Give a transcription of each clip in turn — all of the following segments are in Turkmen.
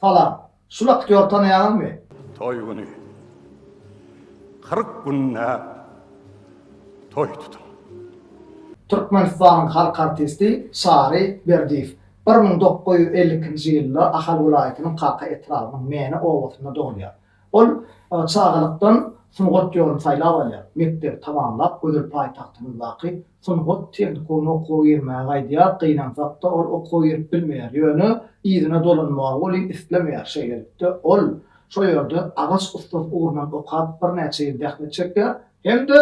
Salam. Şul aktýory tanaýaňyzmy? Toý güni. 40 günläp toý tutuň. Türkmenistanyň halk artisti Çary Berdiýew 1952-nji ýylda Ahal welaýatynyň Kaka etrabynyň Mäne obasynda dogulýar. Ol çagalykdan sungat ýoluny saýlap alýar. Mekdebi tamamlap, gözel paýtagtymyzdaky sungat tehnikumyna okuwa girmäge gaýdýar. Gynansak-da, ol okuwa girip bilmeýär. Ýöne yzyna dolanmagy welin islemeýär. Şeýlelikde, ol şo ýerde agaç ussasy ugrundan okap, birnäçe ýyl zähmet çekýär hem-de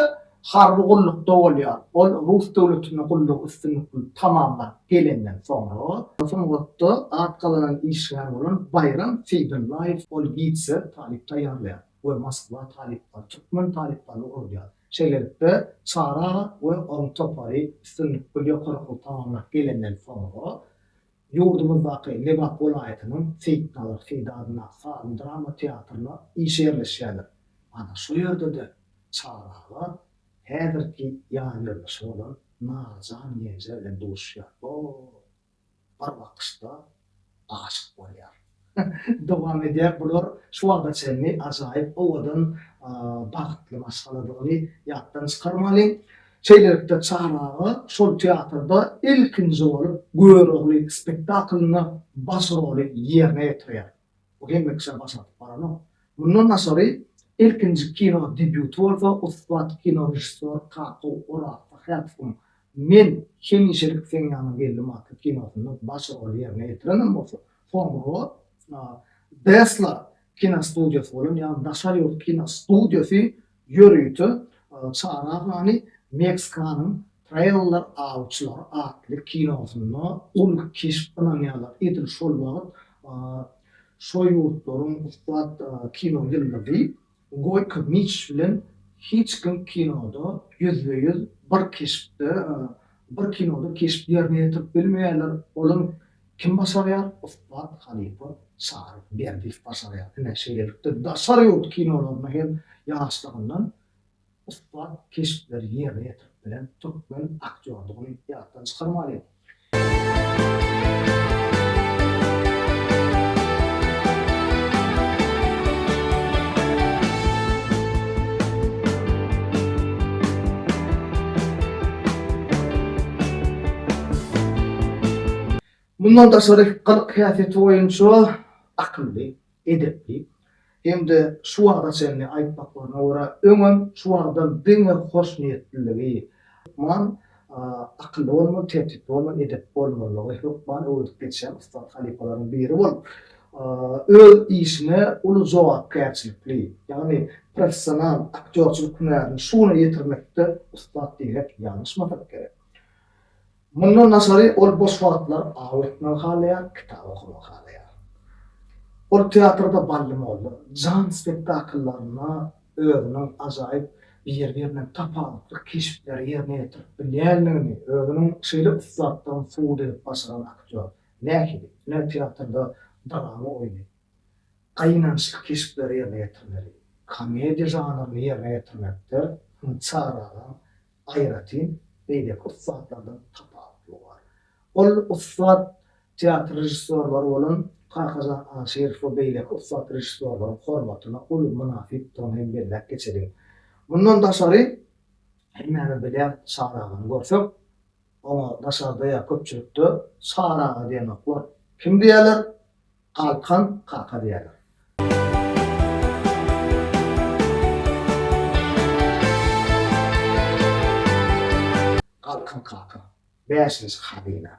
harby gullukda bolýar. Ol rus döwletinde gullugy üstünlikli tamamlap gelenden soňra, sungatda at gazanan işgär bolan Baýram Seýdyllaýew ol gitse talyp taýýarlaýar we Moskwa talyplary, türkmen talyplaryny ugradýar. Şeýlelikde, Çary aga we onuň topary üstünlikli ýokary okuwy tamamlap gelenden soňra, ýurdumyzdaky Lebap welaýatynyň Seýitnazar Seýdi adyndaky sazly-drama teatryna işe ýerleşýärler. Ana, şo ýerde-de Çary aga häzirki ýanýoldaşy bolan Narjan ýenje bilen duşýar. O bir bakyşda aşyk bolýar. Dowam edýär. Bular şu wagta çenli ajaýyp owadan bagtly maşgaladygyny ýatdan çykarmalyň. Şeýlelikde Çary aga şol teatrda ilkinji bolup Görogly spektaklynda baş roly ýerine ýetirýär. Bu hemme kişä başardyp baranok. Mundan daşary ilkinji kino debýuty bolsa ussat kinorežissýor Kakow Orazsähetowyň Men hemişelik seň ýanyňa geldim atly kinosynda baş roly ýerine ýetirenem bolsa, soňra Desla kinostudiýasy bolan, ýagny daşary ýurt kinostudiýasy ýörite Çary agany Meksikanyň Treýler awçylary atly kinosynda uly keşp ynanýarlar. Edil şol wagt şo ýurtlaryň ussat kino ýyldyzy Goýko Miç bilen hiç kim kinoda ýüzbe-ýüz bir keşpde, bir kinoda keşp ýerine ýetirip bilmeýärler. Olam kim başarýar? Ussat halypa Çary Berdiýew başarýar. Ine, şeýlelikde daşary ýurt kinolarynda hem ýaşlygyndan ussat keşpleri ýerine ýetirip bilen türkmen aktýordygyny ýatdan çykarmalyň. Mundan daşary gylyk-häsiýeti boýunça akylly, edepli hem-de şu wagta çenli aýtmaklaryna görä öňem şu wagtam diňe hoşniýetliligi, hökman akylly bolmaly, tertipli bolmaly, edepli bolmalylygy hökman öwredip geçýän ussat halypalaryň biri bolup, öz işine uly jogapkärçilikli, ýagny professional aktýorçylyk hünärini şu güne ýetirmekde ussat diýsek ýalňyşmasak gerek. Mundan daşary ol boş wagtlary aw etmegi halaýar, kitap okamagy halaýar. Ol teatrda Bally molla, Jan spektakllarynda özüniň ajaýyp bir-birinden tapawutly keşpleri ýerine ýetirip bilýändigini, özüniň şeýle ussatdygyny subut edip başaran aktýor. Nähili? Ine teatrda drama oýny, gynançly keşpleri ýerine ýetirmeli, komediýa žanryny ýerine ýetirmekde Çary agaň aýratyn beýleki ussatlardan tapawutlygy bar. Ol ussat teatr režissýorlary bolan Kakajan Aşyrow we beýleki ussat režissýorlaryň hormatyna uly mynasypdygyny hem belläp geçeliň. Mundan daşary, hemmämiz bilýäris, Çary agany görsek, oňa daşarda ýa köpçülikde Çary aga diýenoklar. Kim diýýärler? Galkan kaka diýýärler. Galkan kaka, Bäşinji hazyna,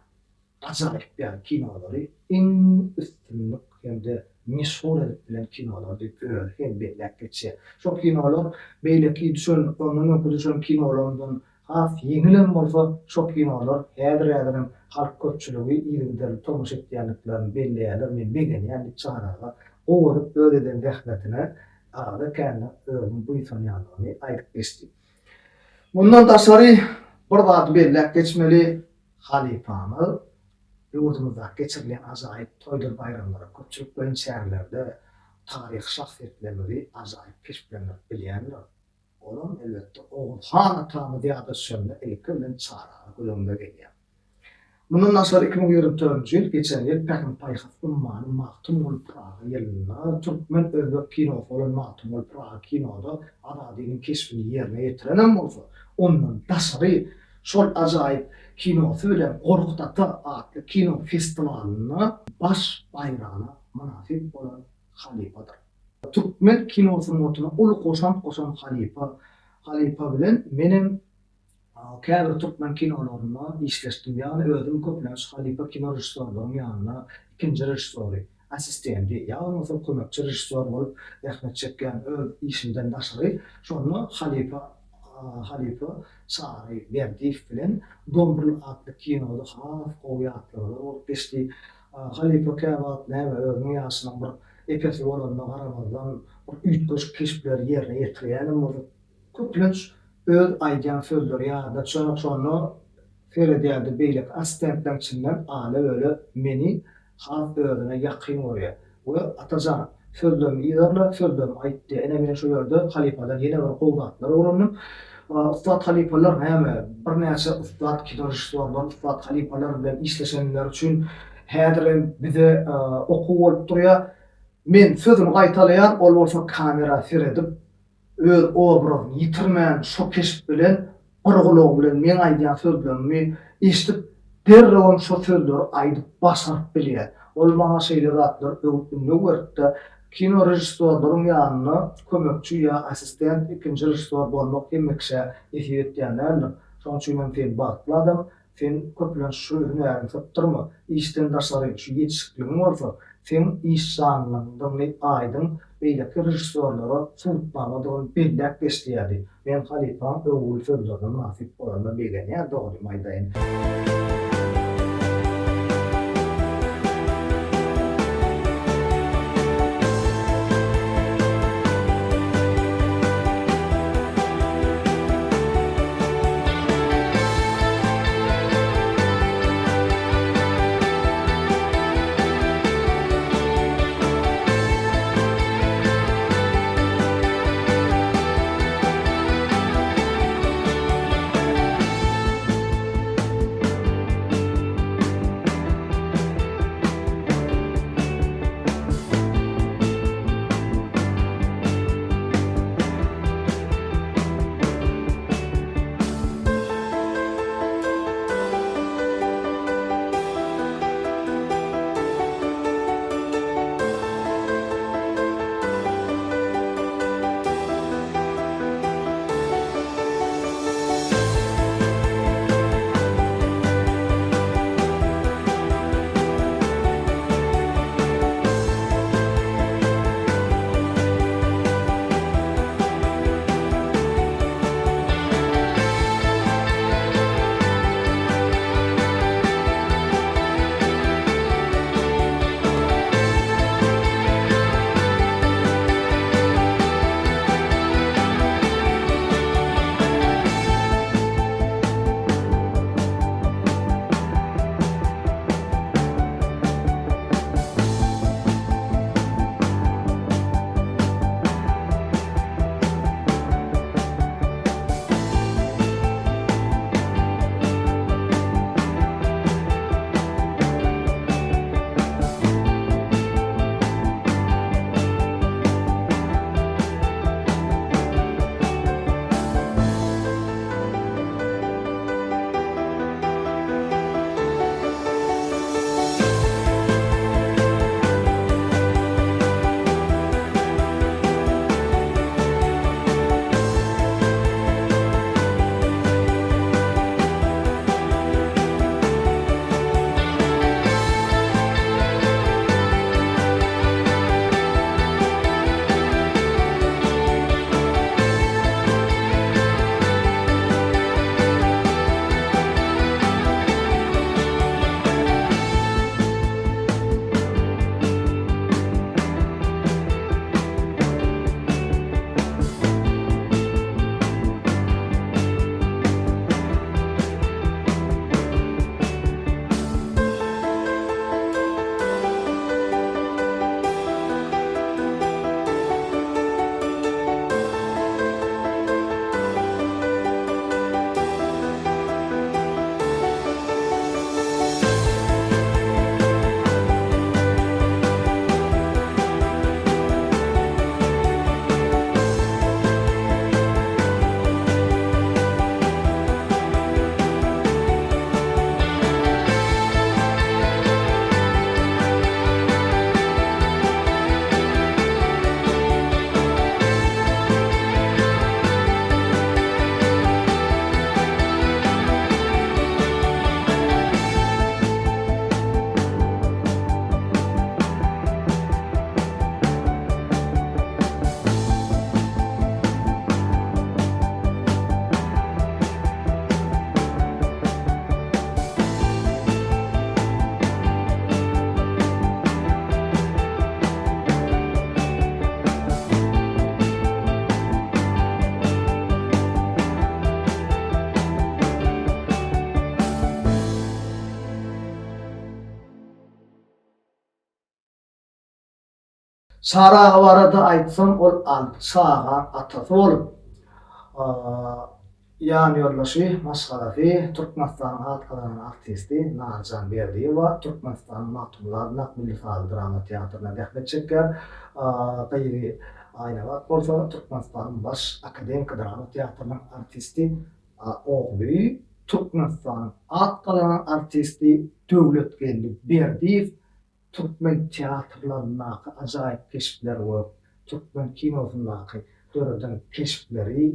ajaýyp ýaly kinolary iň üstünlik hem-de meşhur edip bilen kinolar diýip özi hem belläp geçýär. Şol kinolar beýleki düşen, ondan öňki düşen kinolardan Has ýeňilem bolsa, şo kinolar häzir-häzirem halk köpçüligi yzygiderli tomaşa etýändiklerini belleýärler, men begenýän diýip Çary aga gowaryp öz eden zähmetine azda-kände özüniň buýsanýandygyny aýdyp geçdi. Mundan daşary bir zady belläp geçmeli, halypamyz ýurdumyzdaky geçirilýän ajaýyp toýdur baýramlara, köpçülikleýin çärelerde taryhy şahsyýetlerimizi ajaýyp keşplendirip bilýändir. Olam elbetde Oguz han atamyz ýada düşende ilki bilen Çary aga göz öňüme gelýär. Mundan daşgary 2024-nji ýyl, geçen ýyl Pähim-paýhas ummany Magtymguly Pyragy ýylynda türkmen-özbek kinosy bolan Magtymguly Pyragy kinoda Azadynyň keşbini ýerine ýetirenem bolsa, ondan daşary şol ajaýyp kinosy bilen Gorkut ata atly kino festiwalynda baş baýragyna mynasyp bolan halypadyr. Türkmen kino sungatyna uly goşant goşan halypa. Halypa bilen menem Käbir türkmen kinolarynda işleşdim. Ýagny özüm köplenç halypa kino režissýorlaryň ýanynda ikinji režissýory, assistendi, ýa bolmasa kömekçi režissýor bolup zähmet çekýän öz işimden daşary. Şonda halypa halypa Çary Berdiýew bilen Domrul atly kinoda has gowy ýatlamalar bolup geçdi. Halypa käwagt näme özüniň ýaşynyň bir epesi bolanyna garamazdan bir üýtgeşik keşpleri ýerine ýetirýänem bolsa, Köplenç öz aýdýan sözleri ýadyna düşenok şonda seredýärdi beýleki assistentleň içinden ala-böle meni has özüne ýakyn görýär we Atajan sözlerimi yzarla sözlerimi aýt diýýär ine men şu ýerde halypadan ýene bir gowy zatlar öwrendim ussat halypalar näme birnäçe ussat kinorežissýorlar ussat halypalar bilen işleşenleri üçin häzirem bize okuw bolup durýar men sözümi gaýtalaýan ol bolsa kamera seredip Öz obrazyny ýitirmän şo keşp bilen bir gulagy bilen meň aýdýan sözlerimi eşidip derrewem şo sözleri aýdyp başaryp bilýär. Ol maňa şeýle zatlar öwüt ündew beripdi. Kino režissýorlaryň ýanynda kömekçi ýa assistent, ikinji režissýor bolmak hemme kişä nesip etýän däldir. Şoň üçinem sen bagtly adam, Sen köplenç şu hünäriňi sypdyrma, işden daşary şu ýetişikligiň bolsa, seň işjanlygyňdygyny aýdyň beýleki režissýorlara subutnamadygyny belläp geç diýýärdi. Men halypaň öwgüli sözlerine mynasyp bolanyma begenýän dogrymy aýdaýyn. Çary aga barada aýtsam, ol alty çagaň atasy bolup, Ýanýoldaşy, maşgalasy, Türkmenistanyň at gazanan artisti Narjan Berdiýewa Türkmenistanyň Magtymguly adyndaky Milli sazly drama teatrynda zähmet çekýär. Gyzy Aýnabat bolsa Türkmenistanyň Baş akademiki drama teatrynyň artisti, ogly Türkmenistanyň at gazanan artisti Döwletgeldi Berdiýew Türkmen teatrlaryndaky ajaýyp keşpler we türkmen kinosyndaky döreden keşpleri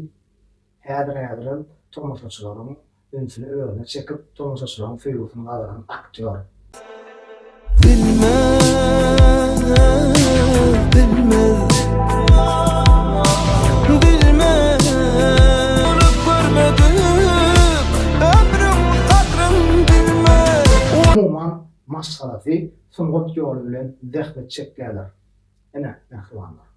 häzir-häzirem tomaşaçylaryň ünsüni özüne çekip, tomaşaçylaryň söýgüsini gazanan aktýor. Bilmez, bilmez, bilmez Görüp görmedik ömrüň gadryn bilmez. Umuman, maşgalasy sungat ýoly bilen zähmet çekýärler. Ine, mähribanlar.